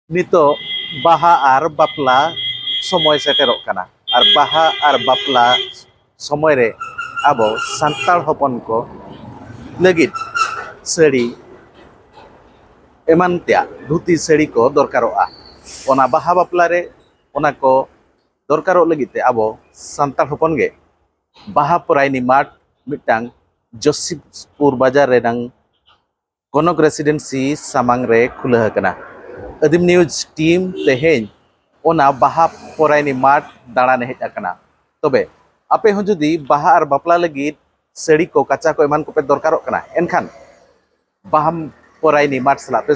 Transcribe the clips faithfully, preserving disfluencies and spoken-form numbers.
ᱱᱤᱛᱚᱜ ᱵᱟᱦᱟ ᱟᱨ ᱵᱟᱯᱞᱟ ᱥᱚᱢᱚᱭ ᱥᱮᱴᱮᱨᱚᱜ ᱠᱟᱱᱟ, ᱟᱨ ᱵᱟᱦᱟ ᱟᱨ ᱵᱟᱯᱞᱟ ᱥᱚᱢᱚᱭ ᱨᱮ ᱟᱵᱚ ᱥᱟᱱᱛᱟᱲ ᱦᱚᱯᱚᱱ ᱠᱚ ᱞᱟᱹᱜᱤᱫ ᱥᱟᱹᱲᱤ ᱮᱢᱟᱱ ᱛᱮᱭᱟᱜ, ᱫᱷᱩᱛᱤ ᱥᱟᱹᱲᱤ ᱠᱚ ᱫᱚᱨᱠᱟᱨᱚᱜᱼᱟ᱾ ᱚᱱᱟ ᱵᱟᱦᱟ ᱵᱟᱯᱞᱟ ᱨᱮ ᱚᱱᱟ ᱠᱚ ᱫᱚᱨᱠᱟᱨᱚᱜ ᱞᱟᱹᱜᱤᱫ ᱛᱮ ᱟᱵᱚ ᱥᱟᱱᱛᱟᱲ ᱦᱚᱯᱚᱱ ᱜᱮ ᱵᱟᱦᱟ ᱯᱚᱨᱟᱭᱱᱤ ᱢᱟᱴᱷ ᱢᱤᱫᱴᱟᱝ ᱡᱚᱥᱤᱯᱩᱨ ᱵᱟᱡᱟᱨ ᱨᱮᱱᱟᱝ ᱠᱚᱱᱚᱠ ᱨᱮᱥᱤᱰᱮᱱᱥᱤ ᱥᱟᱢᱟᱝ ᱨᱮ ᱠᱷᱩᱞᱟᱹᱣ ᱟᱠᱟᱱᱟ᱾ ᱟᱹᱫᱤᱢ ᱱᱤᱭᱩᱡᱽ ᱴᱤᱢ ᱛᱮᱦᱮᱧ ᱚᱱᱟ ᱵᱟᱦᱟ ᱯᱚᱨᱟᱭᱱᱤ ᱢᱟᱴᱷ ᱫᱟᱬᱟᱱ ᱦᱮᱡ ᱟᱠᱟᱱᱟ᱾ ᱛᱚᱵᱮ ᱟᱯᱮ ᱦᱚᱸ ᱡᱩᱫᱤ ᱵᱟᱦᱟ ᱟᱨ ᱵᱟᱯᱞᱟ ᱞᱟᱹᱜᱤᱫ ᱥᱟᱹᱲᱤ ᱠᱚ, ᱠᱟᱪᱟ ᱠᱚ ᱮᱢᱟᱱ ᱠᱚᱯᱮ ᱫᱚᱨᱠᱟᱨᱚᱜ ᱠᱟᱱᱟ, ᱮᱱᱠᱷᱟᱱ ᱵᱟᱦᱟ ᱯᱚᱨᱟᱭᱱᱤ ᱢᱟᱴᱷ ᱥᱟᱞᱟᱜ ᱯᱮ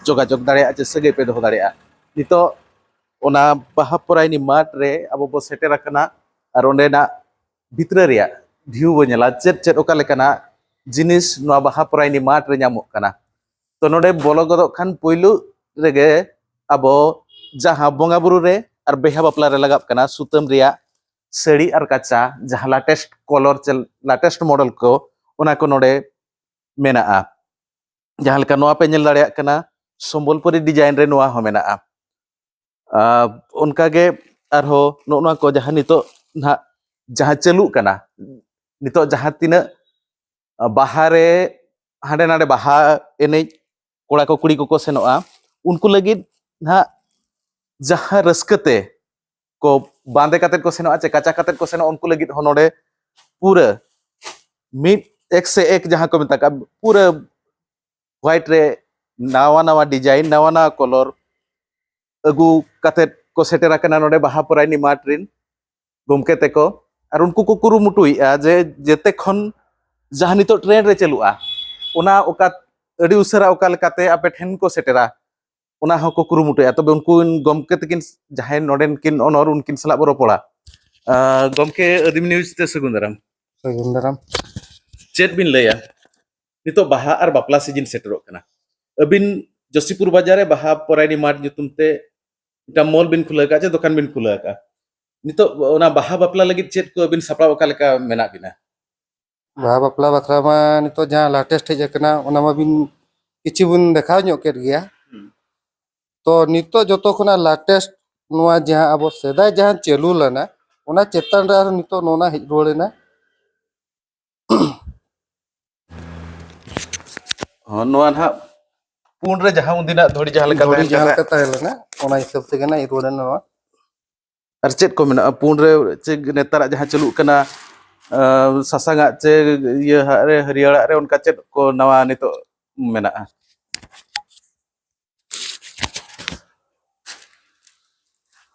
ᱡᱳᱜᱟᱡᱳᱜᱽ ᱫᱟᱲᱮᱭᱟᱜᱼᱟ ᱪᱮ ᱥᱟᱹᱜᱟᱹᱭ ᱯᱮ ᱫᱚᱦᱚ ᱫᱟᱲᱮᱭᱟᱜᱼᱟ᱾ ᱱᱤᱛᱚᱜ ᱚᱱᱟ ᱵᱟᱦᱟ ᱯᱚᱨᱟᱭᱱᱤ ᱢᱟᱴᱷ ᱨᱮ ᱟᱵᱚ ᱵᱚ ᱥᱮᱴᱮᱨ ᱟᱠᱟᱱᱟ, ᱟᱨ ᱚᱸᱰᱮᱱᱟᱜ ᱵᱷᱤᱛᱨᱤ ᱨᱮᱭᱟᱜ ᱵᱷᱤᱭᱩ ᱵᱚ ᱧᱮᱞᱟ, ᱪᱮᱫ ᱪᱮᱫ ᱚᱠᱟ ᱞᱮᱠᱟᱱᱟᱜ ᱡᱤᱱᱤᱥ ᱱᱚᱣᱟ ᱵᱟᱦᱟ ᱯᱚᱨᱟᱭᱱᱤ ᱢᱟᱴᱷ ᱨᱮ ᱧᱟᱢᱚᱜ ᱠᱟᱱᱟ᱾ ᱛᱚ ᱱᱚᱰᱮ ᱵᱚᱞᱚ ᱜᱚᱫᱚᱜ ᱠᱷᱟᱱ ᱯᱳᱭᱞᱳ ᱨᱮᱜᱮ ᱟᱵᱚ ᱡᱟᱦᱟᱸ ᱵᱚᱸᱜᱟ ᱵᱩᱨᱩ ᱨᱮ ᱟᱨ ᱵᱤᱦᱟ ᱵᱟᱯᱞᱟ ᱨᱮ ᱞᱟᱜᱟᱜ ᱠᱟᱱᱟ ᱥᱩᱛᱟᱹᱢ ᱨᱮᱭᱟᱜ ᱥᱟᱹᱲᱤ ᱟᱨ ᱠᱟᱪᱟ, ᱡᱟᱦᱟᱸ ᱞᱟᱴᱮᱥᱴ ᱠᱚᱞᱚᱨ ᱪᱮ ᱞᱟᱴᱮᱥᱴ ᱢᱚᱰᱮᱞ ᱠᱚ, ᱚᱱᱟ ᱠᱚ ᱱᱚᱰᱮ ᱢᱮᱱᱟᱜᱼᱟ᱾ ᱡᱟᱦᱟᱸ ᱞᱮᱠᱟ ᱱᱚᱣᱟ ᱯᱮ ᱧᱮᱞ ᱫᱟᱲᱮᱭᱟᱜ ᱠᱟᱱᱟ, ᱥᱚᱢᱵᱚᱞᱯᱩᱨᱤ ᱰᱤᱡᱟᱭᱤᱱ ᱨᱮ ᱱᱚᱣᱟ ᱦᱚᱸ ᱢᱮᱱᱟᱜᱼᱟ᱾ ᱟᱨ ᱚᱱᱠᱟᱜᱮ ᱟᱨᱦᱚᱸ ᱱᱚᱜᱼᱚ ᱱᱚᱣᱟ ᱠᱚ ᱡᱟᱦᱟᱸ ᱱᱤᱛᱚᱜ ᱱᱟᱦᱟᱜ ᱡᱟᱦᱟᱸ ᱪᱟᱹᱞᱩᱜ ᱠᱟᱱᱟ, ᱱᱤᱛᱚᱜ ᱡᱟᱦᱟᱸ ᱛᱤᱱᱟᱹᱜ ᱵᱟᱦᱟ ᱨᱮ ᱦᱟᱸᱰᱮ ᱱᱟᱰᱮ ᱵᱟᱦᱟ ᱮᱱᱮᱡ ᱠᱚᱲᱟ ᱠᱚ ᱠᱩᱲᱤ ᱠᱚᱠᱚ ᱥᱮᱱᱚᱜᱼᱟ, ᱩᱱᱠᱩ ᱞᱟᱹᱜᱤᱫ ᱱᱟᱦᱟᱜ ᱡᱟᱦᱟᱸ ᱨᱟᱹᱥᱠᱟᱹ ᱛᱮ ᱠᱚ ᱵᱟᱸᱫᱮ ᱠᱟᱛᱮᱫ ᱠᱚ ᱥᱮᱱᱚᱜᱼᱟ ᱪᱮ ᱠᱟᱪᱟ ᱠᱟᱛᱮᱫ ᱠᱚ ᱥᱮᱱᱚᱜᱼᱟ, ᱩᱱᱠᱩ ᱞᱟᱹᱜᱤᱫ ᱦᱚᱸ ᱱᱚᱰᱮ ᱯᱩᱨᱟᱹ ᱢᱤᱫ ᱮᱠ ᱥᱮ ᱮᱠ ᱡᱟᱦᱟᱸ ᱠᱚ ᱢᱮᱛᱟᱜ ᱠᱟᱱ ᱯᱩᱨᱟᱹ ᱦᱳᱣᱟᱭᱤᱴ ᱨᱮ ᱱᱟᱣᱟ ᱱᱟᱣᱟ ᱰᱤᱡᱟᱭᱤᱱ, ᱱᱟᱣᱟ ᱱᱟᱣᱟ ᱠᱚᱞᱚᱨ ᱟᱹᱜᱩ ᱠᱟᱛᱮᱫ ᱠᱚ ᱥᱮᱴᱮᱨ ᱟᱠᱟᱱᱟ ᱱᱚᱰᱮ ᱵᱟᱦᱟ ᱯᱚᱨᱟᱭᱱᱤ ᱢᱟᱴᱷ ᱨᱮᱱ ᱜᱚᱢᱠᱮ ᱛᱮᱠᱚ᱾ ᱟᱨ ᱩᱱᱠᱩ ᱠᱚ ᱠᱩᱨᱩᱢᱩᱴᱩᱭᱮᱫᱼᱟ ᱡᱮ ᱡᱮᱛᱮ ᱠᱷᱚᱱ ᱡᱟᱦᱟᱸ ᱱᱤᱛᱚᱜ ᱴᱨᱮᱱᱰ ᱨᱮ ᱪᱟᱹᱞᱩᱜᱼᱟ, ᱚᱱᱟ ᱚᱠᱟ ᱟᱹᱰᱤ ᱩᱥᱟᱹᱨᱟ ᱚᱠᱟ ᱞᱮᱠᱟᱛᱮ ᱟᱯᱮ ᱴᱷᱮᱱ ᱠᱚ ᱥᱮᱴᱮᱨᱟ, ᱚᱱᱟ ᱦᱚᱸᱠᱚ ᱠᱩᱨᱩᱢᱩᱴᱩᱭᱟ᱾ ᱛᱚᱵᱮ ᱩᱱᱠᱩ ᱜᱚᱢᱠᱮ ᱛᱟᱹᱠᱤᱱ ᱡᱟᱦᱟᱸᱭ ᱱᱚᱰᱮᱱ ᱠᱤᱱ ᱚᱱᱚᱨ, ᱩᱱᱠᱤᱱ ᱥᱟᱞᱟᱜ ᱵᱚ ᱨᱚᱯᱚᱲᱟ᱾ ᱟᱸ, ᱜᱚᱢᱠᱮ, ᱟᱹᱫᱤᱢ ᱱᱤᱭᱩᱡᱽ ᱛᱮ ᱥᱟᱹᱜᱩᱱ ᱫᱟᱨᱟᱢ᱾ ᱥᱟᱹᱜᱩᱱ ᱫᱟᱨᱟᱢ᱾ ᱪᱮᱫ ᱵᱤᱱ ᱞᱟᱹᱭᱟ, ᱱᱤᱛᱚᱜ ᱵᱟᱦᱟ ᱟᱨ ᱵᱟᱯᱞᱟ ᱥᱤᱡᱤᱱ ᱥᱮᱴᱮᱨᱚᱜ ᱠᱟᱱᱟ, ᱟᱹᱵᱤᱱ ᱡᱳᱥᱤᱯᱩᱨ ᱵᱟᱡᱟᱨ ᱨᱮ ᱵᱟᱦᱟ ᱯᱚᱨᱟᱭᱱᱤ ᱢᱟᱨᱴ ᱧᱩᱛᱩᱢ ᱛᱮ ᱢᱤᱫᱴᱟᱝ ᱢᱚᱞ ᱵᱤᱱ ᱠᱷᱩᱞᱟᱹᱣ ᱟᱠᱟᱫᱼᱟ ᱪᱮ ᱫᱚᱠᱟᱱ ᱵᱤᱱ ᱠᱷᱩᱞᱟᱹᱣ ᱟᱠᱟᱫᱼᱟ, ᱱᱤᱛᱚᱜ ᱚᱱᱟ ᱵᱟᱦᱟ ᱵᱟᱯᱞᱟ ᱞᱟᱹᱜᱤᱫ ᱪᱮᱫ ᱠᱚ ᱟᱹᱵᱤᱱ ᱥᱟᱯᱲᱟᱣ ᱚᱠᱟ ᱞᱮᱠᱟ ᱢᱮᱱᱟᱜ ᱵᱤᱱᱟ? ᱵᱟᱦᱟ ᱵᱟᱯᱞᱟ ᱵᱟᱠᱷᱨᱟ ᱢᱟ ᱱᱤᱛᱚᱜ ᱡᱟᱦᱟᱸ ᱞᱟᱴᱮᱥᱴ ᱦᱮᱡ ᱟᱠᱟᱱᱟ, ᱚᱱᱟ ᱢᱟᱵᱤᱱ ᱠᱤᱪᱷᱩ ᱵᱚᱱ ᱫᱮᱠᱷᱟᱣ ᱧᱚᱜ ᱠᱮᱫ ᱜᱮᱭᱟ᱾ ᱦᱩᱸ᱾ ᱛᱚ ᱱᱤᱛᱚᱜ ᱡᱚᱛᱚ ᱠᱷᱚᱱᱟᱜ ᱞᱮᱴᱮᱥᱴ ᱱᱚᱣᱟ ᱡᱟᱦᱟᱸ ᱟᱵᱚ ᱥᱮᱫᱟᱭ ᱡᱟᱦᱟᱸ ᱪᱟᱹᱞᱩ ᱞᱮᱱᱟ, ᱚᱱᱟ ᱪᱮᱛᱟᱱ ᱨᱮ ᱟᱨᱦᱚᱸ ᱱᱤᱛᱚᱜ ᱱᱚᱣᱟ ᱦᱮᱡ ᱨᱩᱣᱟᱹᱲ ᱮᱱᱟ᱾ ᱦᱚᱸ, ᱱᱚᱣᱟ ᱱᱟᱦᱟᱜ ᱯᱩᱸᱰ ᱨᱮ ᱡᱟᱦᱟᱸ ᱩᱱᱫᱤᱱᱟᱜ ᱫᱷᱩᱲᱤ ᱡᱟᱦᱟᱸ ᱞᱮᱠᱟ ᱫᱷᱩᱲᱤ ᱛᱟᱦᱮᱸ ᱡᱟᱦᱟᱸ ᱠᱟᱱᱟ᱾ ᱞᱮᱠᱟ ᱛᱟᱦᱮᱸ ᱞᱮᱱᱟ, ᱚᱱᱟ ᱦᱤᱥᱟᱹᱵ ᱛᱮᱜᱮ ᱱᱟᱜ ᱨᱩᱣᱟᱹᱲ ᱮᱱᱟ ᱱᱚᱣᱟ᱾ ᱟᱨ ᱪᱮᱫ ᱠᱚ ᱢᱮᱱᱟᱜᱼᱟ ᱯᱩᱸᱰ ᱨᱮ? ᱪᱮᱫ ᱱᱮᱛᱟᱨᱟᱜ ᱡᱟᱦᱟᱸ ᱪᱟᱹᱞᱩᱜ ᱠᱟᱱᱟ, ᱟᱸ, ᱥᱟᱥᱟᱝᱟᱜ ᱪᱮ ᱤᱭᱟᱹ ᱦᱟᱜ ᱨᱮ, ᱦᱟᱹᱨᱭᱟᱹᱲᱟᱜ ᱨᱮ, ᱚᱱᱠᱟ ᱪᱮᱫ ᱠᱚ ᱱᱟᱣᱟ ᱱᱤᱛᱚᱜ ᱢᱮᱱᱟᱜᱼᱟ?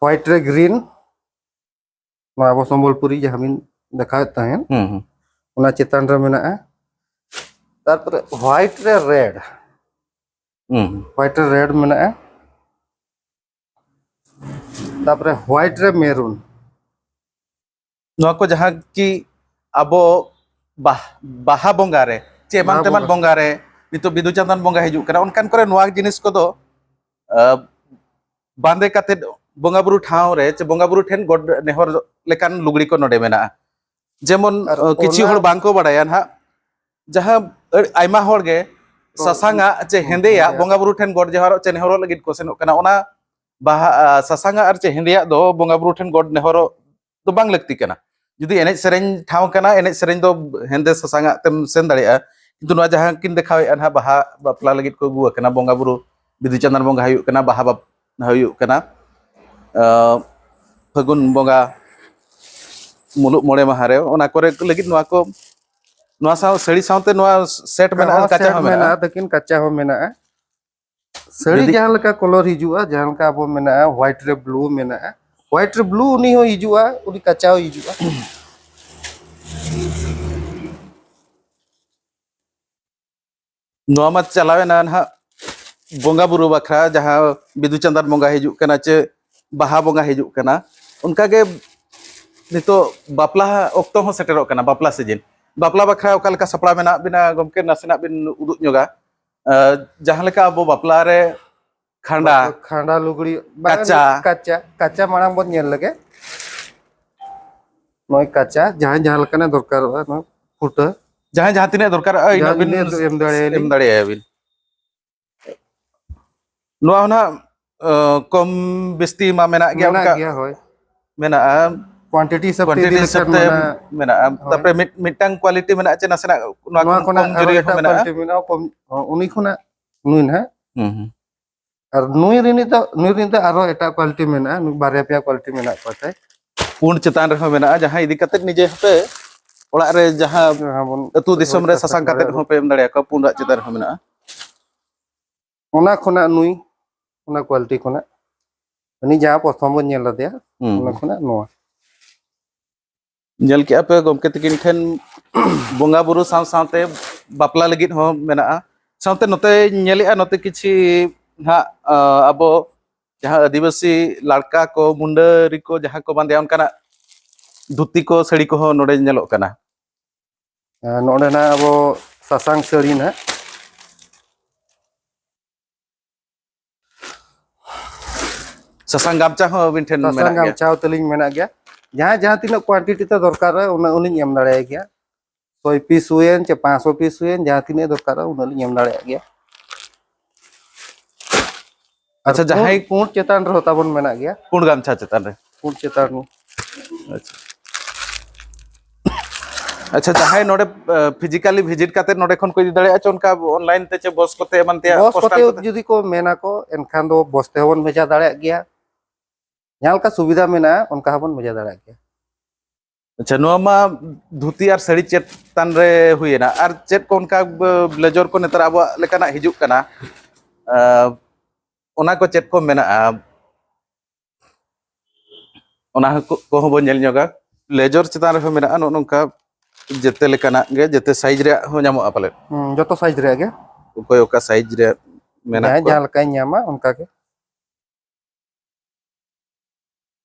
ᱦᱳᱣᱟᱭᱤᱴ ᱨᱮ ᱜᱨᱤᱱ, ᱱᱚᱣᱟ ᱟᱵᱚ ᱥᱚᱢᱵᱚᱞᱯᱩᱨᱤ ᱡᱟᱦᱟᱸ ᱵᱤᱱ ᱫᱮᱠᱷᱟᱣᱮᱫ ᱛᱟᱦᱮᱸᱫ, ᱦᱩᱸ, ᱦᱩᱸ᱾ ᱚᱱᱟ ᱪᱮᱛᱟᱱ ᱨᱮ ᱢᱮᱱᱟᱜᱼᱟ᱾ ᱛᱟᱨᱯᱚᱨᱮ ᱦᱳᱣᱟᱭᱤᱴ ᱨᱮ ᱨᱮᱰ, ᱦᱩᱸ, ᱦᱩᱸ᱾ ᱦᱳᱣᱟᱭᱤᱴ ᱨᱮ ᱨᱮᱰ ᱢᱮᱱᱟᱜᱼᱟ᱾ ᱛᱟᱨᱯᱚᱨᱮ ᱦᱳᱣᱟᱭᱤᱴ ᱨᱮ ᱢᱮᱨᱩᱱ᱾ ᱱᱚᱣᱟ ᱠᱚ ᱡᱟᱦᱟᱸ ᱠᱤ ᱟᱵᱚ ᱵᱟᱦ-, ᱵᱟᱦᱟ ᱵᱚᱸᱜᱟ ᱨᱮ ᱪᱮ ᱮᱢᱟᱱ ᱵᱟᱦᱟ ᱛᱮᱢᱟᱱ ᱵᱚᱸᱜᱟ᱾ ᱵᱚᱸᱜᱟ ᱨᱮ, ᱱᱤᱛᱚᱜ ᱵᱤᱫᱩ ᱪᱟᱸᱫᱟᱱ ᱵᱚᱸᱜᱟ ᱦᱤᱡᱩᱜ ᱠᱟᱱᱟ, ᱚᱱᱠᱟᱱ ᱠᱚᱨᱮ ᱱᱚᱣᱟ ᱡᱤᱱᱤᱥ ᱠᱚᱫᱚ, ᱟᱸ, ᱵᱟᱸᱫᱮ ᱠᱟᱛᱮᱫ ᱵᱚᱸᱜᱟ ᱵᱩᱨᱩ ᱴᱷᱟᱶ ᱨᱮ ᱪᱮ ᱵᱚᱸᱜᱟ ᱵᱩᱨᱩ ᱴᱷᱮᱱ ᱜᱚᱰ ᱱᱮᱦᱚᱨ ᱞᱮᱠᱟᱱ ᱞᱩᱜᱽᱲᱤ ᱠᱚ ᱱᱚᱰᱮ ᱢᱮᱱᱟᱜᱼᱟ᱾ ᱡᱮᱢᱚᱱ, ᱟᱨ ᱟᱸ, ᱠᱤᱪᱷᱩ ᱚᱱᱟ ᱦᱚᱲ ᱵᱟᱝ ᱠᱚ ᱵᱟᱲᱟᱭᱟ ᱱᱟᱦᱟᱜ, ᱡᱟᱦᱟᱸ ᱟᱹᱰ-, ᱟᱭᱢᱟ ᱦᱚᱲ ᱜᱮ ᱛᱚ, ᱥᱟᱥᱟᱝᱟᱜ ᱪᱮ ᱦᱮᱸ, ᱦᱮᱸᱫᱮᱭᱟᱜ ᱦᱮᱸᱫᱮᱭᱟᱜ᱾ ᱵᱚᱸᱜᱟ ᱵᱩᱨᱩ ᱴᱷᱮᱱ ᱜᱚᱰ ᱡᱚᱦᱟᱨᱚᱜ ᱪᱮ ᱱᱮᱦᱚᱨᱚᱜ ᱞᱟᱹᱜᱤᱫ ᱠᱚ ᱥᱮᱱᱚᱜ ᱠᱟᱱᱟ, ᱚᱱᱟ ᱵᱟᱦᱟ, ᱟ, ᱥᱟᱥᱟᱝᱟᱜ ᱟᱨ ᱪᱮ ᱦᱮᱸᱫᱮᱭᱟᱜ ᱫᱚ ᱵᱚᱸᱜᱟ ᱵᱩᱨᱩ ᱴᱷᱮᱱ ᱜᱚᱰ ᱱᱮᱦᱚᱨᱚᱜ ᱫᱚ ᱵᱟᱝ ᱞᱟᱹᱠᱛᱤ ᱠᱟᱱᱟ᱾ ᱡᱩᱫᱤ ᱮᱱᱮᱡ ᱥᱮᱨᱮᱧ ᱴᱷᱟᱶ ᱠᱟᱱᱟ, ᱮᱱᱮᱡ ᱥᱮᱨᱮᱧ ᱫᱚ ᱦᱮᱸᱫᱮ ᱥᱟᱥᱟᱝᱟᱜ ᱛᱮᱢ ᱥᱮᱱ ᱫᱟᱲᱮᱭᱟᱜᱼᱟ, ᱠᱤᱱᱛᱩ ᱱᱚᱣᱟ ᱡᱟᱦᱟᱸ ᱠᱤᱱ ᱫᱮᱠᱷᱟᱣᱮᱫᱼᱟ ᱱᱟᱦᱟᱜ, ᱵᱟᱦᱟ ᱵᱟᱯᱞᱟ ᱞᱟᱹᱜᱤᱫ ᱠᱚ ᱟᱹᱜᱩ ᱟᱠᱟᱱᱟ, ᱵᱚᱸᱜᱟ ᱵᱩᱨᱩ, ᱵᱤᱫᱩ ᱪᱟᱸᱫᱟᱱ ᱵᱚᱸᱜᱟ ᱦᱩᱭᱩᱜ ᱠᱟᱱᱟ, ᱵᱟᱦᱟ ᱵᱟᱯ-, ᱦᱩᱭᱩᱜ ᱠᱟᱱᱟ, ᱟᱸ, ᱯᱷᱟᱹᱜᱩᱱ ᱵᱚᱸᱜᱟ ᱢᱩᱞᱩᱜ ᱢᱚᱬᱮ ᱢᱟᱦᱟ ᱨᱮ, ᱚᱱᱟ ᱠᱚᱨᱮ ᱞᱟᱹᱜᱤᱫ ᱱᱚᱣᱟ ᱠᱚ, ᱱᱚᱣᱟ ᱥᱟᱶ, ᱥᱟᱹᱲᱤ ᱥᱟᱶᱛᱮ ᱱᱚᱣᱟ ᱥᱮᱴ ᱢᱮᱱᱟᱜᱼᱟ, ᱦᱚᱸ, ᱠᱟᱪᱟ ᱥᱮᱴ ᱦᱚᱸ ᱢᱮᱱᱟᱜᱼᱟ᱾ ᱢᱮᱱᱟᱜᱼᱟ, ᱛᱟᱹᱠᱤᱱ ᱠᱟᱪᱟ ᱦᱚᱸ ᱢᱮᱱᱟᱜᱼᱟ᱾ ᱥᱟᱹᱲᱤ ᱡᱩᱫᱤ ᱡᱟᱦᱟᱸ ᱞᱮᱠᱟ ᱠᱚᱞᱚᱨ ᱦᱤᱡᱩᱜᱼᱟ, ᱡᱟᱦᱟᱸ ᱞᱮᱠᱟ ᱟᱵᱚ ᱢᱮᱱᱟᱜᱼᱟ, ᱦᱳᱣᱟᱭᱤᱴ ᱨᱮ ᱵᱞᱩ ᱢᱮᱱᱟᱜᱼᱟ, ᱦᱳᱣᱟᱭᱤᱴ ᱨᱮ ᱵᱞᱩ ᱩᱱᱤ ᱦᱚᱸ ᱦᱤᱡᱩᱜᱼᱟ, ᱩᱱᱤ ᱠᱟᱪᱟ ᱦᱚᱸ ᱦᱤᱡᱩᱜᱼᱟ᱾ ᱱᱚᱣᱟ ᱢᱟ ᱪᱟᱞᱟᱣᱮᱱᱟ ᱱᱟᱦᱟᱜ ᱵᱚᱸᱜᱟ ᱵᱩᱨᱩ ᱵᱟᱠᱷᱨᱟ, ᱡᱟᱦᱟᱸ ᱵᱤᱫᱩ ᱪᱟᱸᱫᱟᱱ ᱵᱚᱸᱜᱟ ᱦᱤᱡᱩᱜ ᱠᱟᱱᱟ ᱪᱮ ᱵᱟᱦᱟ ᱵᱚᱸᱜᱟ ᱦᱤᱡᱩᱜ ᱠᱟᱱᱟ, ᱚᱱᱠᱟᱜᱮ ᱱᱤᱛᱚᱜ ᱵᱟᱯᱞᱟ ᱚᱠᱛᱚ ᱦᱚᱸ ᱥᱮᱴᱮᱨᱚᱜ ᱠᱟᱱᱟ, ᱵᱟᱯᱞᱟ ᱥᱤᱡᱤᱱ᱾ ᱵᱟᱯᱞᱟ ᱵᱟᱠᱷᱨᱟ ᱚᱠᱟ ᱞᱮᱠᱟ ᱥᱟᱯᱲᱟᱣ ᱢᱮᱱᱟᱜ ᱵᱤᱱᱟ ᱜᱚᱢᱠᱮ? ᱱᱟᱥᱮᱱᱟᱜ ᱵᱤᱱ ᱩᱫᱩᱜ ᱧᱚᱜᱟ᱾ ᱟᱸ, ᱡᱟᱦᱟᱸ ᱞᱮᱠᱟ ᱟᱵᱚ ᱵᱟᱯᱞᱟ ᱨᱮ ᱠᱷᱟᱸᱰᱟ, ᱠᱷᱟᱸᱰᱟ ᱞᱩᱜᱽᱲᱤ, ᱵᱟᱝ, ᱠᱟᱪᱟ᱾ ᱠᱟᱪᱟ, ᱠᱟᱪᱟ ᱢᱟᱲᱟᱝ ᱵᱚᱱ ᱧᱮᱞ ᱞᱮᱜᱮ᱾ ᱱᱚᱜᱼᱚᱭ ᱠᱟᱪᱟ, ᱡᱟᱦᱟᱸᱭ ᱡᱟᱦᱟᱸ ᱞᱮᱠᱟᱱᱟᱜ ᱫᱚᱨᱠᱟᱨᱚᱜᱼᱟ, ᱱᱚᱣᱟ ᱯᱷᱩᱴᱟᱹ᱾ ᱡᱟᱦᱟᱸᱭ ᱡᱟᱦᱟᱸ ᱛᱤᱱᱟᱹᱜ ᱫᱚᱨᱠᱟᱨᱚᱜᱼᱟ, ᱤᱱᱟᱹᱜ ᱡᱟᱦᱟᱸ ᱵᱤᱱ ᱛᱤᱱᱟᱹᱜ ᱮᱢ ᱫᱟᱲᱮᱭᱟᱞᱤᱧ᱾ ᱮᱢ ᱫᱟᱲᱮᱭᱟᱭᱟ ᱵᱤᱱ᱾ ᱱᱚᱣᱟ ᱦᱚᱸ ᱱᱟᱦᱟᱜ ᱠᱚᱢ ᱵᱮᱥᱛᱤ ᱢᱟ ᱢᱮᱱᱟᱜ ᱜᱮᱭᱟ, ᱢᱮᱱᱟᱜ ᱚᱱᱠᱟ ᱜᱮᱭᱟ, ᱦᱳᱭ᱾ ᱢᱮᱱᱟᱜᱼᱟ᱾ ᱠᱚᱣᱟᱱᱴᱤᱴᱤ ᱦᱤᱥᱟᱹᱵ ᱛᱮ ᱠᱚᱣᱟᱱᱴᱤᱴᱤ ᱤᱫᱤ ᱦᱤᱥᱟᱹᱵ ᱞᱮᱠᱷᱟᱱ ᱛᱮ ᱢᱟᱱᱮ, ᱢᱮᱱᱟᱜᱼᱟ᱾ ᱦᱳᱭ᱾ ᱛᱟᱯᱚᱨᱮ ᱢᱤᱫ, ᱢᱤᱫᱴᱟᱝ ᱠᱚᱣᱟᱞᱤᱴᱤ ᱢᱮᱱᱟᱜᱼᱟ ᱪᱮ ᱱᱟᱥᱮᱱᱟᱜ ᱱᱚᱣᱟ ᱱᱚᱣᱟ ᱠᱷᱚᱱ ᱠᱷᱚᱱᱟᱜ ᱠᱚᱢ ᱟᱨᱚ ᱡᱩᱨᱤ ᱦᱚᱸ ᱮᱴᱟᱜ ᱢᱮᱱᱟᱜᱼᱟ᱾ ᱠᱚᱣᱟᱞᱤᱴᱤ ᱢᱮᱱᱟᱜᱼᱟ, ᱠᱚᱢ, ᱩᱱᱤ ᱠᱷᱚᱱᱟᱜ ᱱᱩᱭ ᱱᱟᱦᱟᱜ᱾ ᱦᱩᱸ, ᱦᱩᱸ᱾ ᱟᱨ ᱱᱩᱭ ᱨᱤᱱᱤᱡ ᱫᱚ, ᱱᱩᱭ ᱨᱤᱱᱤᱡ ᱫᱚ ᱟᱨᱚ ᱮᱴᱟᱜ ᱠᱚᱣᱟᱞᱤᱴᱤ ᱢᱮᱱᱟᱜᱼᱟ, ᱱᱩᱭ ᱵᱟᱨᱭᱟ ᱯᱮᱭᱟ ᱠᱚᱣᱟᱞᱤᱴᱤ ᱢᱮᱱᱟᱜ ᱠᱚᱣᱟ ᱛᱟᱭ᱾ ᱯᱩᱸᱰ ᱪᱮᱛᱟᱱ ᱨᱮᱦᱚᱸ ᱢᱮᱱᱟᱜᱼᱟ, ᱡᱟᱦᱟᱸ ᱤᱫᱤ ᱠᱟᱛᱮ ᱱᱤᱡᱮ ᱦᱚᱸᱯᱮ ᱚᱲᱟᱜ ᱨᱮ ᱡᱟᱦᱟᱸ ᱡᱟᱦᱟᱸ ᱵᱚᱱ ᱟᱹᱛᱩ ᱫᱤᱥᱚᱢ ᱨᱮ ᱥᱟᱥᱟᱝ ᱠᱟᱛᱮ ᱦᱚᱸᱯᱮ ᱮᱢ ᱫᱟᱲᱮᱭᱟᱠᱚᱣᱟ, ᱯᱩᱸᱰᱟᱜ ᱪᱮᱛᱟᱱ ᱨᱮᱦᱚᱸ ᱢᱮᱱᱟᱜᱼᱟ᱾ ᱚᱱᱟ ᱠᱷᱚᱱᱟᱜ ᱱᱩᱭ, ᱚᱱᱟ ᱠᱚᱣᱟᱞᱤᱴᱤ ᱠᱷᱚᱱᱟᱜ, ᱩᱱᱤ ᱡᱟᱦᱟᱸ ᱯᱨᱚᱛᱷᱚᱢ ᱵᱚᱱ ᱧᱮᱞ ᱞᱮᱫᱮᱭᱟ, ᱦᱩᱸ, ᱚᱱᱟ ᱦᱩᱸ᱾ ᱠᱷᱚᱱᱟᱜ ᱱᱚᱣᱟ᱾ ᱧᱮᱞ ᱠᱮᱜᱼᱟ ᱯᱮ ᱜᱚᱢᱠᱮ ᱛᱤᱠᱤᱱ ᱴᱷᱮᱱ ᱵᱚᱸᱜᱟ ᱵᱩᱨᱩ ᱥᱟᱶ ᱥᱟᱶᱛᱮ ᱵᱟᱯᱞᱟ ᱞᱟᱹᱜᱤᱫ ᱦᱚᱸ ᱢᱮᱱᱟᱜᱼᱟ᱾ ᱥᱟᱶᱛᱮ ᱱᱚᱛᱮᱧ ᱧᱮᱞᱮᱜᱼᱟ, ᱱᱚᱛᱮ ᱠᱤᱪᱷᱤ ᱱᱟᱦᱟᱜ, ᱟᱸ, ᱟᱵᱚ ᱡᱟᱦᱟᱸ ᱟᱹᱫᱤᱵᱟᱹᱥᱤ ᱞᱟᱲᱠᱟ ᱠᱚ, ᱢᱩᱱᱰᱟᱹᱨᱤ ᱠᱚ ᱡᱟᱦᱟᱸ ᱠᱚ ᱵᱟᱸᱫᱮᱭᱟ, ᱚᱱᱠᱟᱱᱟᱜ ᱫᱷᱩᱛᱤ ᱠᱚ, ᱥᱟᱹᱲᱤ ᱠᱚᱦᱚᱸ ᱱᱚᱰᱮ ᱧᱮᱞᱚᱜ ᱠᱟᱱᱟ᱾ ᱟᱨ ᱱᱚᱰᱮ ᱱᱟᱜ ᱟᱵᱚ ᱥᱟᱥᱟᱝ ᱥᱟᱹᱲᱤ ᱱᱟᱜ᱾ ᱥᱟᱥᱟᱝ ᱜᱟᱢᱪᱷᱟ ᱦᱚᱸ ᱟᱹᱵᱤᱱ ᱴᱷᱮᱱ ᱥᱟᱥᱟᱝ ᱢᱮᱱᱟᱜ ᱜᱮᱭᱟ? ᱜᱟᱢᱪᱷᱟ ᱦᱚᱸ ᱛᱟᱹᱞᱤᱧ ᱢᱮᱱᱟᱜ ᱜᱮᱭᱟ᱾ ᱡᱟᱦᱟᱸᱭ ᱡᱟᱦᱟᱸ ᱛᱤᱱᱟᱹᱜ ᱠᱚᱣᱟᱱᱴᱤᱴᱤ ᱛᱮ ᱫᱚᱨᱠᱟᱨᱚᱜᱼᱟ, ᱩᱱᱟᱹᱜ ᱦᱚᱸᱞᱤᱧ ᱮᱢ ᱫᱟᱲᱮᱭᱟᱭ ᱜᱮᱭᱟ᱾ ᱥᱚᱭ ᱯᱤᱥ ᱦᱩᱭᱮᱱ ᱪᱮ ᱯᱟᱸᱪᱥᱚ ᱯᱤᱥ ᱦᱩᱭᱮᱱ, ᱡᱟᱦᱟᱸ ᱛᱤᱱᱟᱹᱜ ᱫᱚᱨᱠᱟᱨᱚᱜᱼᱟ, ᱩᱱᱟᱹᱜ ᱞᱤᱧ ᱮᱢ ᱫᱟᱲᱮᱭᱟᱜ ᱜᱮᱭᱟ᱾ ᱟᱪᱪᱷᱟ, ᱟᱨ ᱯᱩᱸᱰ, ᱡᱟᱦᱟᱸᱭ ᱯᱩᱸᱰ ᱪᱮᱛᱟᱱ ᱨᱮᱦᱚᱸ ᱛᱟᱵᱚᱱ ᱢᱮᱱᱟᱜ ᱜᱮᱭᱟ᱾ ᱯᱩᱸᱰ ᱜᱟᱢᱪᱷᱟ ᱪᱮᱛᱟᱱ ᱨᱮ? ᱯᱩᱸᱰ ᱪᱮᱛᱟᱱ ᱨᱮ᱾ ᱟᱪᱪᱷᱟ᱾ ᱟᱪᱪᱷᱟ, ᱡᱟᱦᱟᱸᱭ ᱱᱚᱰᱮ, ᱮ, ᱯᱷᱤᱡᱤᱠᱟᱞᱤ ᱵᱷᱤᱡᱤᱴ ᱠᱟᱛᱮ ᱱᱚᱰᱮ ᱠᱷᱚᱱ ᱠᱚ ᱤᱫᱤ ᱫᱟᱲᱮᱭᱟᱜᱼᱟ ᱪᱮ ᱚᱱᱠᱟ ᱚᱱᱞᱟᱭᱤᱱ ᱛᱮ ᱪᱮ ᱵᱚᱥ ᱠᱚᱛᱮ ᱮᱢᱟᱱ ᱛᱮᱭᱟᱜ, ᱵᱚᱥ ᱯᱳᱥᱴᱟᱞ ᱠᱚᱛᱮ ᱠᱚᱛᱮ? ᱡᱩᱫᱤ ᱠᱚ ᱢᱮᱱᱟ ᱠᱚ, ᱮᱱᱠᱷᱟᱱ ᱫᱚ ᱵᱚᱥ ᱛᱮᱦᱚᱸ ᱵᱚᱱ ᱵᱷᱮᱡᱟ ᱫᱟᱲᱮᱭᱟᱜ ᱜᱮᱭᱟ᱾ ᱡᱟᱦᱟᱸ ᱞᱮᱠᱟ ᱥᱩᱵᱤᱫᱷᱟ ᱢᱮᱱᱟᱜᱼᱟ, ᱚᱱᱠᱟ ᱦᱚᱸᱵᱚᱱ ᱵᱷᱮᱡᱟ ᱫᱟᱲᱮᱭᱟᱜ ᱜᱮᱭᱟ᱾ ᱟᱪᱪᱷᱟ, ᱱᱚᱣᱟ ᱢᱟ ᱫᱷᱩᱛᱤ ᱟᱨ ᱥᱟᱹᱲᱤ ᱪᱮᱛᱟᱱ ᱨᱮ ᱦᱩᱭᱮᱱᱟ, ᱟᱨ ᱪᱮᱫ ᱠᱚ ᱚᱱᱠᱟ ᱵ-, ᱵᱞᱮᱡᱚᱨ ᱠᱚ ᱱᱮᱛᱟᱨ ᱟᱵᱚᱣᱟᱜ ᱞᱮᱠᱟᱱᱟᱜ ᱦᱤᱡᱩᱜ ᱠᱟᱱᱟ? ᱟᱸ, ᱚᱱᱟ ᱠᱚ ᱪᱮᱫ ᱠᱚ ᱢᱮᱱᱟᱜᱼᱟ? ᱚᱱᱟ ᱦᱚᱸ ᱠᱚ-, ᱠᱚᱦᱚᱸ ᱵᱚᱱ ᱧᱮᱞ ᱧᱚᱜᱟ᱾ ᱵᱞᱮᱡᱚᱨ ᱪᱮᱛᱟᱱ ᱨᱮᱦᱚᱸ ᱢᱮᱱᱟᱜᱼᱟ ᱱᱚᱜᱼᱚ ᱱᱚᱝᱠᱟ ᱡᱮᱛᱮ ᱞᱮᱠᱟᱱᱟᱜ ᱜᱮ, ᱡᱮᱛᱮ ᱥᱟᱭᱤᱡᱽ ᱨᱮᱭᱟᱜ ᱦᱚᱸ ᱧᱟᱢᱚᱜᱼᱟ ᱯᱟᱞᱮᱫ? ᱦᱩᱸ, ᱡᱚᱛᱚ ᱥᱟᱭᱤᱡᱽ ᱨᱮᱭᱟᱜ ᱜᱮ᱾ ᱚᱠᱚᱭ ᱚᱠᱟ ᱥᱟᱭᱤᱡᱽ ᱨᱮ ᱢᱮᱱᱟᱜ ᱡᱟᱦᱟᱸᱭ ᱠᱚᱣᱟ᱾ ᱡᱟᱦᱟᱸ ᱞᱮᱠᱟᱭ ᱧᱟᱢᱟ ᱚᱱᱠᱟ ᱜᱮ᱾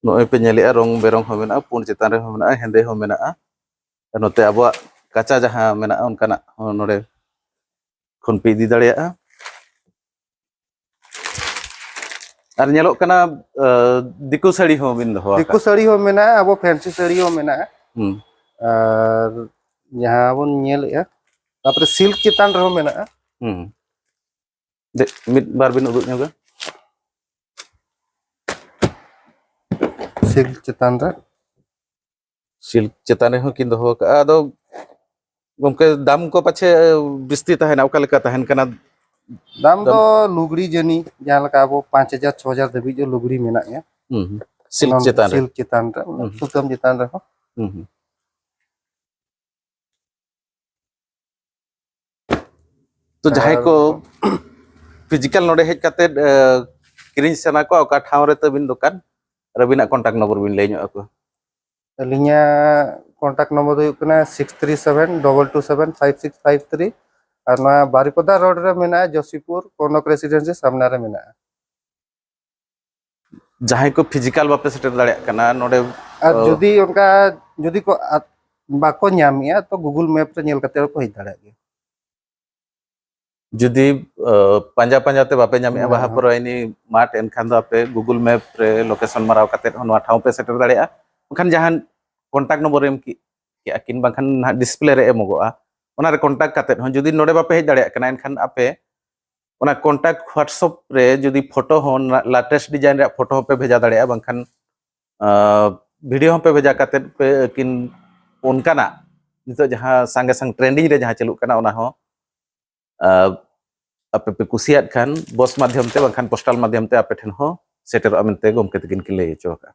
ᱱᱚᱜᱼᱚᱭ ᱯᱮ ᱧᱮᱞᱮᱜᱼᱟ, ᱨᱚᱝ ᱵᱮᱨᱚᱝ ᱦᱚᱸ ᱢᱮᱱᱟᱜᱼᱟ, ᱯᱩᱸᱰ ᱪᱮᱛᱟᱱ ᱨᱮᱦᱚᱸ ᱢᱮᱱᱟᱜᱼᱟ, ᱦᱮᱸᱫᱮ ᱦᱚᱸ ᱢᱮᱱᱟᱜᱼᱟ᱾ ᱟᱨ ᱱᱚᱛᱮ ᱟᱵᱚᱣᱟᱜ ᱠᱟᱪᱟ ᱡᱟᱦᱟᱸ ᱢᱮᱱᱟᱜᱼᱟ, ᱚᱱᱠᱟᱱᱟᱜ ᱦᱚᱸ ᱱᱚᱰᱮ ᱠᱷᱚᱱ ᱯᱮ ᱤᱫᱤ ᱫᱟᱲᱮᱭᱟᱜᱼᱟ᱾ ᱟᱨ ᱧᱮᱞᱚᱜ ᱠᱟᱱᱟ, ᱟᱹ, ᱫᱤᱠᱩ ᱥᱟᱹᱲᱤ ᱦᱚᱸ ᱵᱤᱱ ᱫᱚᱦᱚ ᱫᱤᱠᱩ ᱟᱠᱟᱫ᱾ ᱥᱟᱹᱲᱤ ᱦᱚᱸ ᱢᱮᱱᱟᱜᱼᱟ, ᱟᱵᱚ ᱯᱷᱮᱱᱥᱤ ᱥᱟᱹᱲᱤ ᱦᱚᱸ ᱢᱮᱱᱟᱜᱼᱟ᱾ ᱦᱩᱸ᱾ ᱟᱨ ᱡᱟᱦᱟᱸ ᱵᱚᱱ ᱧᱮᱞᱮᱜᱼᱟ, ᱛᱟᱯᱚᱨᱮ ᱥᱤᱞᱠ ᱪᱮᱛᱟᱱ ᱨᱮᱦᱚᱸ ᱢᱮᱱᱟᱜᱼᱟ᱾ ᱦᱩᱸ᱾ ᱫᱮ-, ᱢᱤᱫ ᱵᱟᱨ ᱵᱤᱱ ᱩᱫᱩᱜ ᱧᱚᱜᱟ᱾ ᱥᱤᱞᱠ ᱪᱮᱛᱟᱱ ᱨᱮ᱾ ᱥᱤᱞᱠ ᱪᱮᱛᱟᱱ ᱨᱮᱦᱚᱸ ᱠᱤᱱ ᱫᱚᱦᱚ ᱟᱠᱟᱫᱼᱟ᱾ ᱟᱫᱚ ᱜᱚᱢᱠᱮ, ᱫᱟᱢ ᱠᱚ ᱯᱟᱪᱷᱮ ᱵᱤᱥᱛᱤ ᱛᱟᱦᱮᱱᱟ, ᱚᱠᱟ ᱞᱮᱠᱟ ᱛᱟᱦᱮᱱ ᱠᱟᱱᱟ? ᱫᱟᱢ ᱫᱚ ᱞᱩᱜᱽᱲᱤ ᱡᱟᱹᱱᱤ ᱡᱟᱦᱟᱸ ᱞᱮᱠᱟ ᱟᱵᱚ ᱯᱟᱸᱪ ᱦᱟᱡᱟᱨ ᱪᱷᱚ ᱦᱟᱡᱟᱨ ᱫᱷᱟᱹᱵᱤᱡ ᱫᱚ ᱞᱩᱜᱽᱲᱤ ᱢᱮᱱᱟᱜ ᱜᱮᱭᱟ᱾ ᱦᱩᱸ, ᱦᱩᱸ᱾ ᱥᱤᱞᱠ ᱪᱮᱛᱟᱱ ᱨᱮ᱾ ᱥᱤᱞᱠ ᱪᱮᱛᱟᱱ ᱨᱮ, ᱦᱩᱸ᱾ ᱥᱩᱛᱟᱹᱢ ᱪᱮᱛᱟᱱ ᱨᱮᱦᱚᱸ᱾ ᱦᱩᱸ, ᱦᱩᱸ᱾ ᱛᱚ ᱡᱟᱦᱟᱸᱭ ᱠᱚ ᱯᱷᱤᱡᱤᱠᱟᱞ ᱱᱚᱰᱮ ᱦᱮᱡ ᱠᱟᱛᱮ ᱠᱤᱨᱤᱧ ᱥᱟᱱᱟ ᱠᱚᱣᱟ, ᱚᱠᱟ ᱴᱷᱟᱶ ᱨᱮ ᱛᱟᱹᱵᱤᱱ ᱫᱚᱠᱟᱱ, ᱟᱨ ᱟᱹᱵᱤᱱᱟᱜ ᱠᱚᱱᱴᱟᱠᱴ ᱱᱚᱢᱵᱚᱨ ᱵᱤᱱ ᱞᱟᱹᱭ ᱧᱚᱜ ᱟᱠᱚᱣᱟ᱾ ᱟᱹᱞᱤᱧᱟᱜ ᱠᱚᱱᱴᱟᱠᱴ ᱱᱚᱢᱵᱚᱨ ᱫᱚ ᱦᱩᱭᱩᱜ ᱠᱟᱱᱟ six three seven double two seven five six five three, ᱟᱨ ᱱᱚᱣᱟ ᱵᱟᱨᱤᱯᱚᱫᱟ ᱨᱳᱰ ᱨᱮ ᱢᱮᱱᱟᱜᱼᱟ, ᱡᱳᱥᱤᱯᱩᱨ, ᱠᱚᱱᱚᱠ ᱨᱮᱥᱤᱰᱮᱱᱥᱤ ᱥᱟᱢᱱᱟ ᱨᱮ ᱢᱮᱱᱟᱜᱼᱟ᱾ ᱡᱟᱦᱟᱸᱭ ᱠᱚ ᱯᱷᱤᱡᱤᱠᱟᱞ ᱵᱟᱯᱮ ᱥᱮᱴᱮᱨ ᱫᱟᱲᱮᱭᱟᱜ ᱠᱟᱱᱟ ᱱᱚᱰᱮ, ᱟᱨ ᱚ, ᱡᱩᱫᱤ ᱚᱱᱠᱟ ᱡᱩᱫᱤ ᱠᱚ ᱟᱫ-, ᱵᱟᱠᱚ ᱧᱟᱢᱮᱜᱼᱟ, ᱛᱚ ᱜᱩᱜᱩᱞ ᱢᱮᱯ ᱨᱮ ᱧᱮᱞ ᱠᱟᱛᱮ ᱦᱚᱸᱠᱚ ᱦᱮᱡ ᱫᱟᱲᱮᱭᱟᱜ ᱜᱮᱭᱟ᱾ ᱡᱩᱫᱤ ᱚ, ᱯᱟᱸᱡᱟ ᱯᱟᱸᱡᱟ ᱛᱮ ᱵᱟᱯᱮ ᱧᱟᱢᱮᱜᱼᱟ ᱦᱮᱸ, ᱵᱟᱦᱟ ᱦᱮᱸ᱾ ᱯᱚᱨᱟᱭᱱᱤ ᱢᱟᱴᱷ, ᱮᱱᱠᱷᱟᱱ ᱫᱚ ᱟᱯᱮ ᱜᱩᱜᱩᱞ ᱢᱮᱯ ᱨᱮ ᱞᱳᱠᱮᱥᱚᱱ ᱢᱟᱨᱟᱣ ᱠᱟᱛᱮ ᱦᱚᱸ ᱱᱚᱣᱟ ᱴᱷᱟᱶ ᱯᱮ ᱥᱮᱴᱮᱨ ᱫᱟᱲᱮᱭᱟᱜᱼᱟ᱾ ᱵᱟᱝᱠᱷᱟᱱ ᱡᱟᱦᱟᱱ ᱠᱚᱱᱴᱟᱠᱴ ᱱᱚᱢᱵᱚᱨ ᱮᱢ ᱠᱮ-, ᱠᱮᱜᱼᱟ ᱠᱤᱱ, ᱵᱟᱝᱠᱷᱟᱱ ᱱᱟᱦᱟᱜ ᱰᱤᱥᱯᱞᱮ ᱨᱮ ᱮᱢᱚᱜᱚᱜᱼᱟ, ᱚᱱᱟ ᱨᱮ ᱠᱚᱱᱴᱟᱠᱴ ᱠᱟᱛᱮ ᱦᱚᱸ ᱡᱩᱫᱤ ᱱᱚᱰᱮ ᱵᱟᱯᱮ ᱦᱮᱡ ᱫᱟᱲᱮᱭᱟᱜ ᱠᱟᱱᱟ, ᱮᱱᱠᱷᱟᱱ ᱟᱯᱮ ᱚᱱᱟ ᱠᱚᱱᱴᱟᱠᱴ WhatsApp ᱨᱮ ᱡᱩᱫᱤ ᱯᱷᱳᱴᱳ ᱦᱚᱸ, ᱞᱮᱴᱮᱥᱴ ᱰᱤᱡᱟᱭᱤᱱ ᱨᱮᱭᱟᱜ ᱯᱷᱳᱴᱳ ᱦᱚᱸᱯᱮ ᱵᱷᱮᱡᱟ ᱫᱟᱲᱮᱭᱟᱜᱼᱟ, ᱵᱟᱝᱠᱷᱟᱱ ᱵᱷᱤᱰᱤᱭᱳ ᱦᱚᱸᱯᱮ ᱵᱷᱮᱡᱟ ᱠᱟᱛᱮ ᱯᱮ ᱟᱹᱠᱤᱱ ᱚᱱᱠᱟᱱᱟᱜ ᱱᱤᱛᱚᱜ ᱡᱟᱦᱟᱸ ᱥᱟᱸᱜᱮ ᱥᱟᱝ ᱴᱨᱮᱱᱰᱤᱝ ᱨᱮ ᱡᱟᱦᱟᱸ ᱪᱟᱹᱞᱩᱜ ᱠᱟᱱᱟ, ᱚᱱᱟ ᱦᱚᱸ ᱟᱯᱮ ᱯᱮ ᱠᱩᱥᱤᱭᱟᱜ ᱠᱷᱟᱱ ᱵᱚᱥ ᱢᱟᱫᱽᱫᱷᱚᱢ ᱛᱮ ᱵᱟᱝᱠᱷᱟᱱ ᱯᱳᱥᱴᱟᱞ ᱢᱟᱫᱽᱫᱷᱚᱢ ᱛᱮ ᱟᱯᱮ ᱴᱷᱮᱱ ᱦᱚᱸ ᱥᱮᱴᱮᱨᱚᱜᱼᱟ ᱢᱮᱱᱛᱮ ᱜᱚᱢᱠᱮ ᱛᱟᱹᱠᱤᱱ ᱠᱤᱱ ᱞᱟᱹᱭ ᱦᱚᱪᱚ ᱟᱠᱟᱫᱼᱟ᱾